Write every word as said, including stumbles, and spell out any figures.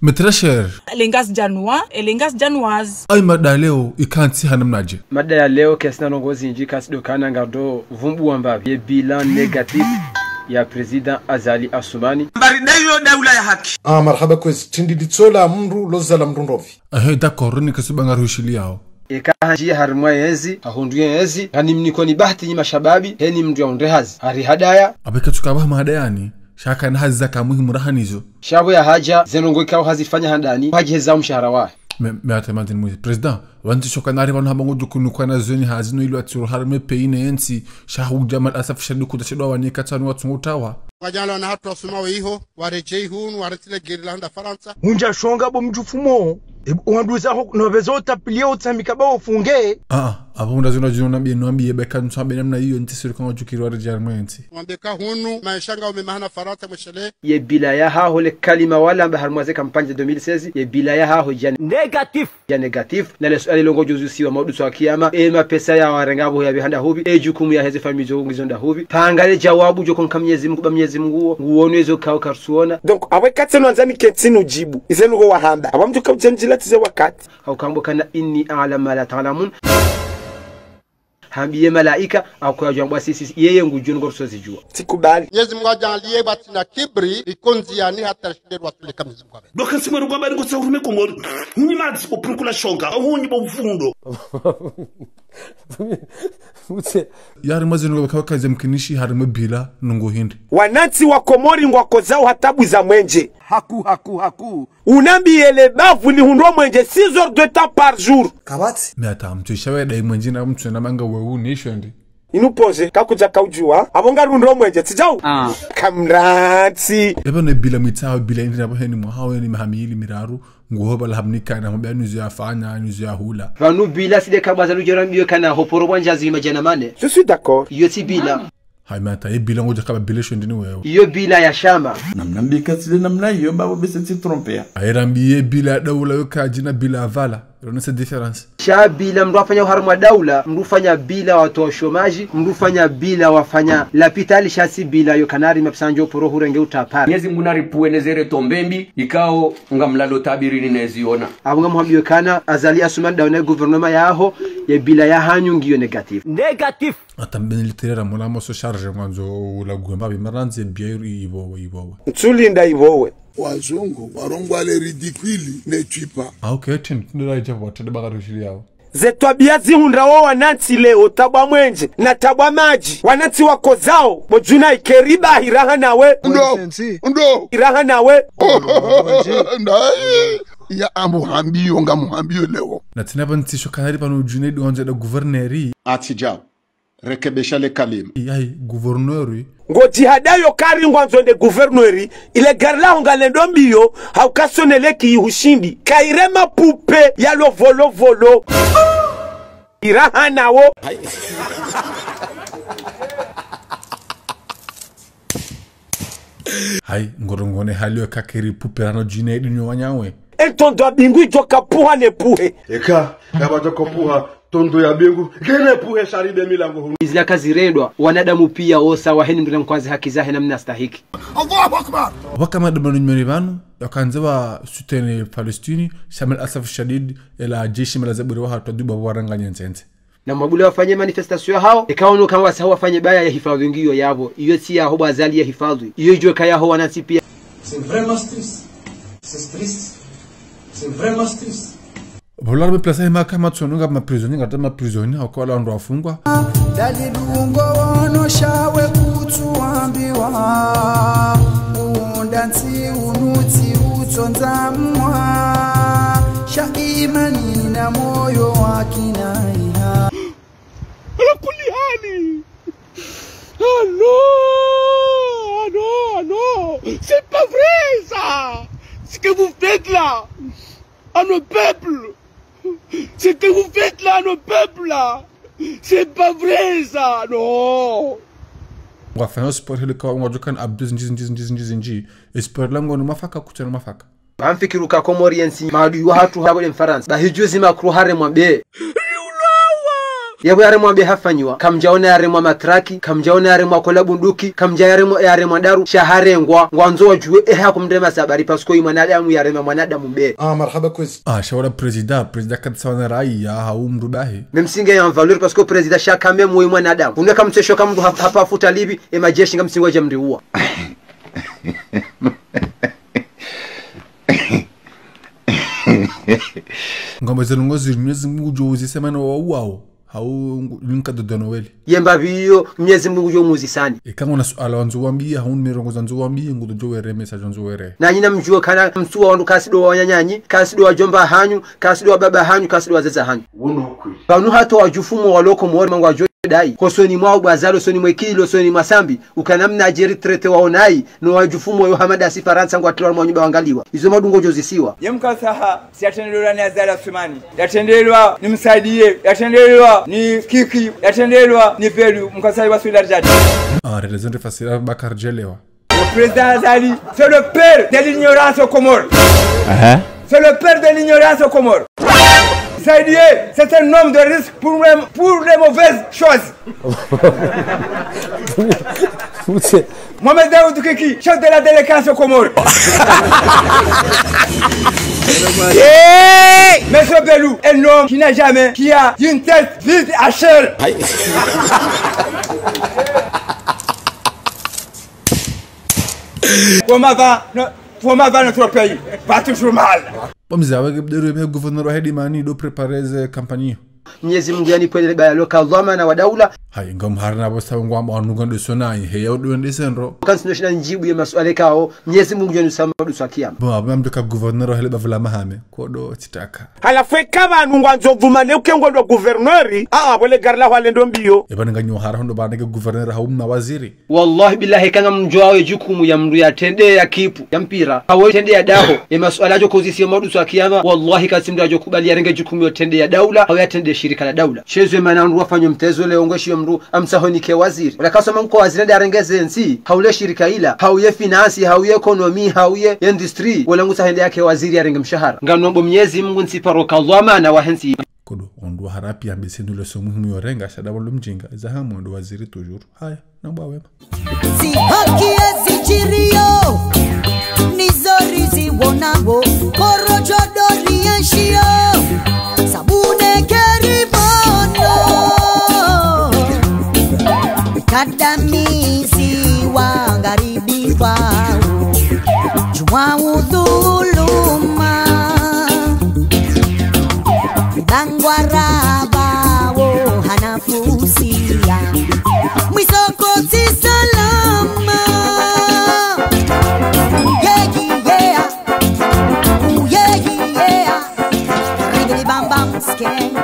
Mes très chers. Les Ngazidjanois et les Ngazidjanoises. Ayi mada ya leo ikantsi ha namnadje? Mada ya leo kayisina ndrongoo zindji, kasi ndo ukana ngardo vumbuwa mbapvi ye bilan négatif ya Président Azali Assoumani. Mbari ndeyo daula ya haki. Ah, marahaba kwezi, tindi litsola mndru, lozala mndru ndopvi. Ehe, d'accord, ni kasuba ngarushiliyao. Eka handjiya harimwa yezi, hahundru yezi, hanimnikoni bahati nyi mashababi, heni mndru ya undre hazi. Hari hadaya. Abe katsuka ba mahadayani, sha kana hazi zaka muhimu raha nizo. Sha bo ya hadja, ze ndrongoo ikao hazifanya handani, hadjiheza mshahara wahe. Mais, mais attends, Madine Moïse, Président, wantsi shoka nari pvanu hamba ngodjo kunu kwana zoni hazi no ilo atsuro harimwa ye pays ne yentsi, sha hudja mal asaf shadi kuda shadwa wani katsanu watsungo utawa. Wadjala wana hatru wasoma weiho, waredjei hunu, waretsile geri la handa Farantsa. Undja shonga bo mdjufumo, e, wanduza ho, no bezo utapiliye utsamika ba ufunge. Ah, ah, abo unda zona djino nambiye, nambiye, beka ntsambe namna iyo, ntsi suri kama djukiri waredjei harimwa yentsi. Wambeka hunu, maesha nga ume mahana Farantsa mweshele. Ye bilan yahaho le kalima walamba harimwa ze campagne za deux mille seize, ye bilan yahaho djana. Négatif. Ya négatif, na le suala longo djozusiwa maudu swa kiyama, e mapesa ya warenga bo ya bihanda hupvi, e djukumu ya heze famiyi zo ngizo nda hupvi. Panga le djawabu djo konka Mnyezi Mungu ba Mnyezi Mungu wo, nguwono ezo kao karsuona. Donc, awe katse no anzani kentsi no djibu, ize nugo wahamba. Awa mdjuka udjendjila tize wakati. Hauka hamba ukana إني أعلم ما لا تعلمون. Hambiye malaika, akoya djwambwa sisi, yeye ngudjuo ndrongoo ritso zidjuwa. Tsikubali. Mnyezi Mungu adjaliye batsina kibri, riko ndziyani hata rishinde rwatule ka Mnyezi Mungu abe. Doka nsi mwero kwamba riko sa urume Komori. Hunyi madzi bo purukula shonga, hunyi bo mfundo. Utse. Yari mazi nunga baka wakaze mkinishi harimwa bilan nungu hindri. Wanantsi wa Komori ngwakozao ha tabu za mwenje. Haku, haku, haku. Unambiye le bavu lihundro mwenje six heures de temps par jour. Kapvatsi. Mais attends, mtu ishawe dai mwenje na mtu na manga wewe unisho ndi. Inu pose, kakudja kaudjuwa, abo ngarihundro mwenje, tsidjau? Ah. Kamratsi. Eba ne bilan mwitsaho, bilan indi na bo heni mwahawe ni maha mili miraru, nguho bala hamnika na mabia nuzu ya fanya, nuzu ya hula. Pvanu bilan side kabwaza ludjora mbiyo kana hoporo bwandja zima djana mane. Je suis d'accord. Iyo tsi bilan. Hayi mata, ye bilan ngodjo kaba bilan sho ndini wewe. Iyo bilan ya shama. Namna mbika tsile namna iyo, babo bese tsi trompé. Ayi rambi ye bilan ya daula yo kadjina bilan ya pvala. Rona se différence. Sha bilan mndru afanya uharimwa daula, mndru fanya bilan watowa chômage, mndru fanya bilan wafanya lapitali sha tsi bilan yo kanari mapesa ndjo poro hurenge utapara. Mnyezi Mungu naripvuwe ne zere tombembi, ikao ngamlalo tabirini ne ziona. Abo ngamuhambiyo kana, Azali Assoumani dawe na gouvernement yaho, ye bilan yahanyu ngiyo négatif. Négatif. Attends, ben littéraire, mon amour se charge, mwandzo ula gumba bi maranzi biairu ibowe, ibowe. Ntsulinda ibowe. Wazungu, warongowa le ridicule ne tue pas. Ah, ok, tini, tini la ijabu, tini baka rushiliyao. Ze twabia zihundrao wanantsi leo, tabwa mwenje, na tabwa madji. Wanantsi wakozao, bo djuna ikeriba, iraha nawe. Ndo, ndo. Iraha nawe. Ndaye, ya amuhambiyo, ngamuhambiyo leo. Na tsina pvanu tsi sho kanari pvanu djuna ido wandze da gouverneur. Atsidjao. Rekebesha le kalima. Yayi, gouverneur. Ngodjihadayo kari ngwandzo nde gouverneur, ile gari laho ngalendo mbiyo, hauka soneleki ihushindi. Kaire mapupe ya lo volo volo. Iraha nawo. Hayi, ngorongone hali yo kakiri pupe rano djine idinyo wanyawe. Entondo ya bingu idjo kapvuha ne pvuhe. Eka, ngapvadjo kapvuha, tondo ya bingu, kene pvuhe sharibe milango hunu. Izila kazirendwa, wanadamu pia wosa, waheni mndru na mkwazi haki zahe namna astahiki. Allahu Akbar! Waka madamano nyumeni pvanu, yakandze wa soutenir Palestine, sha mal asaf shadid, ela jeshi mala zaburi wahatru duba waranga nyenzenze. Na mwabule wafanye manifestation yahawo, eka wanu kama wasaho wafanye baya ya hifadhwi ngiyo yapvo, iyo tsi yaho bwa Azali ya hifadhwi, iyo idjo ka yaho wanantsi pia. C'est vraiment triste. C'est triste. C'est vraiment triste. Pvo la rube place ya mahakama tsono nga ma prisonnier, nga ta ma prisonnier, hauka wala wandru wafungwa. Dalili ungo wono shawe kutsuambiwa. Unda ntsi unu tsi utsondza mwa. Sha imani na moyo wa kinaiha. Ala kulli hali. Ah non, ah non, ah non. C'est pas vrai ça. Ce que vous faites là, à nos peuples. Ce que vous faites là, à nos peuples là. C'est pas vrai ça, non. Ngwafanya sport hili kwa ngwadjo kana abdos njizi, njizi, njizi, njizi, njizi. Sport lango no mafaka, kutsena mafaka. Bamfikiri uka Comoriens maadui wahatru hapvo le Mfarantsa. Bahi juzi Macron haremwa be. Riulawa! Yapvo yaremwa be hafanyiwa, kamdjaona yaremwa matraki, kamdjaona yaremwa kola bunduki, kamdja yaremwa, yaremwa daru, sha harengwa, ngwandzo wadjuwe, eha kumrema sabari, parce que yi mwanadamu yarema mwanadamu be. Ah, marahaba kwezi. Ah, sha wala président, président katsawana raia, hau mdru bahi. Même si nge ya valeur, parce que président sha quand même we mwanadamu. Unwe kamtsesho kamdru hap-, hapva futa libi, e madjeshi ngamsingo dja mdri uwa. Ngamba ze ndrongo ziri Mnyezi Mungu djo uzisema na wauwao. Hau ngu-, linka dodo Noël. Yemba biyo, Mnyezi Mungu djo muzisani. Eka nguna suala wandzo wambiye, hau ndrongo zandzo wambiye, ngudo djo were message wandzo were. Nanyi namdjuwe kana mtsuwa wandru kasi ndo wananyanyi, kasi ndo wadjomba hanyu, kasi ndo wababa hanyu, kasi ndo wadzadze hanyu. Wono ukweli. Pvanu hata wadjufumu waloko mwori mangu wadjo dai. Hosoni mwa ubwazalo, hosoni mwe kilo, hosoni mwa sambi. Ukana mna djeri traité waonayi, no wadjufumu yo Hamada si Farantsa ngwatilwa mwa nyumba wangaliwa. Izo madungo djo zisiwa. Ye mkasaha, si yatrendelwa ni Azali Assoumani. Yatrendelwa ni Msaidie. Yatrendelwa ni Kiki. Yatrendelwa ni Belu. Mkasaha wa Solidarité. Ah, relezo nde fasira Bakar Djelewa. Le président Azali, c'est le père de l'ignorance aux Comores. Hein? C'est le père de l'ignorance aux Comores. Saïdié, c'est un homme de risque pour les, pour les mauvaises choses. Mohamed Daoud Kiki, chef de la délinquance aux Comores. Hey! Monsieur Belou, un homme qui n'a jamais, qui a une tête vide à chair. Aïe. Comment va, no-, comment va notre pays? Va toujours mal. Bo mze, awe ke bdero be gouverneur wa Hedimani ndo préparer ze campagne. Mnyezi Mungu yanipvwelele baya loka dhwamana wa daula. Hayi, ngam harina bo sawa ngwamba wanu ngwendo sonayi, heya udo wende sendro. Kansi no shina ndjibu ye masuala kao, Mnyezi Mungu yanu sama dusa kiyama. Bon, abe mdru ka gouverneur wa hele bavula mahame, kodo tsitaka. Halafu eka pvanu ngwandzo pvumane uke ngwendo gouverneur, a, a, bo le gari la hwalendo mbiyo. Eba nga nyo hara hondo ba nge gouverneur hau mna waziri. Wallahi billahi, eka ngamdjuwao ye jukumu ya mdru yatrende ya kipu, ya mpira, hau yatrende ya daho, ye masuala yadjo kozisiwa maudu sa kiyama, wallahi katsi mdru yadjo kubali yarenge jukumu yotrende ya daula, hau yatrende shirika la daula. Shezwe mana mdru wafanyo mtezo leo ngweshiyo mdru amtsaho nike waziri. Wala kasoma nko waziri nde yarenge ze ntsi, hau le shirika ila, hau ye finance, hau ye économie, hau ye industrie, wala ngutsaho hende yake waziri yarenge mshahara. Nganombo Mnyezi Mungu ntsiparo ka dhwamana wa hentsi. Kodo, ondro harapi ambe sinu le so muhimu yorenga, sha daba lo mdjinga, za hamu ndo waziri toujours. Haya, namba wema. Zi haki ezidjiriyo, nizo riziwonao, porojo ndo rienshiyo, sabune keribono. Kadamizi wangaribiwao, djumwa udhuluma. Bangwa rabawo hanafusiya. Mwiso kotsi salama. Yeah, yeah. Yeah, yeah. Ribbidi bam bam skeng.